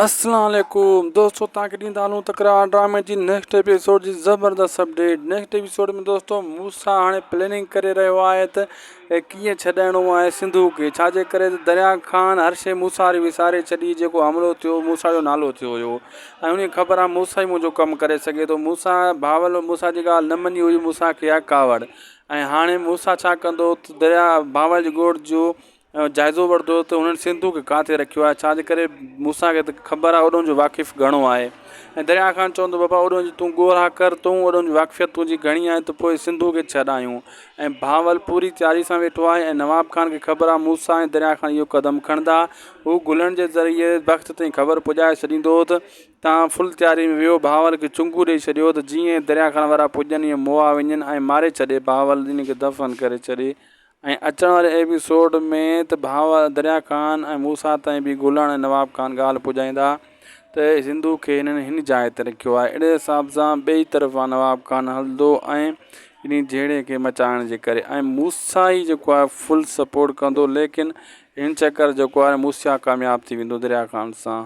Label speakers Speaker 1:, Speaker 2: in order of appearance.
Speaker 1: السلام عليڪم دوستو توهان کي ڏيندا هلون تڪرار ڊرامي جي نيڪسٽ ايپيسوڊ جي زبردست اپڊيٽ نيڪسٽ ايپيسوڊ ۾ دوستو موسا هاڻي پلاننگ ڪري رهيو آهي ته ڪيئن ڇڏائڻو آهي سنڌو کي ڇا جي ڪري ته دريا خان هر شي موسا واري وساري ڇڏي جيڪو حملو ٿيو موسا جو نالو ٿيو هيو ۽ ان کي خبر آهي موسا ئي منهنجو ڪم ڪري سگهي ٿو موسا بهاول موسا جي ڳالهه نه مڃي هئي موسا کي آهي ڪاوڙ ۽ هاڻي موسا ڇا ڪندو ته دريا بهاول جي ڳوٺ جو جائزو ورتو ته هنن سنڌو کي ڪاٿي رکيو آهي ڇا جي ڪري موسيٰ کي ته خبر آهي اوڏهن جو واقف گهڻو آهي ۽ دريا خان چوندو بابا اوڏهن جي تون ڳوڙها ڪر تون اوڏهن جي واقفيت تنهنجي گهڻي آهي ته پوء سنڌو کي ڇڏايون ۽ بهاول پوري تياري سان ويٺو آهي ۽ نواب خان کي خبر آهي موسيٰ ۽ دريا خان اهو قدم کڻندا هو گلڻ جي ذريعي بخت تائين خبر پڄائي ڇڏيندو ته تان فل تياري ۾ ويو بهاول کي چنگو ڏئي ڇڏيو ته جيئن دريا خان وارا پڄن اهي مئا وڃن ۽ ماري ڇڏي بهاول ان کي دفن ڪري ڇڏي ۽ اچڻ واري ايپيسوڊ ۾ ته ڀاء دريا خان ۽ موسيٰ تائين به گلڻ ۽ نواب خان ڳالهه پڄائيندا ته سنڌو کي هنن هن جاء تي رکيو آهي اهڙي حساب سان ٻئي طرفان نواب خان هلندو ۽ انهي جهيڙي کي مچائڻ جي ڪري ۽ موسيٰ ئي جيڪو آهي فل سپورٽ ڪندو ليڪن هن چڪر جيڪو آهي موسيٰ ڪامياب ٿي ويندو دريا خان سان.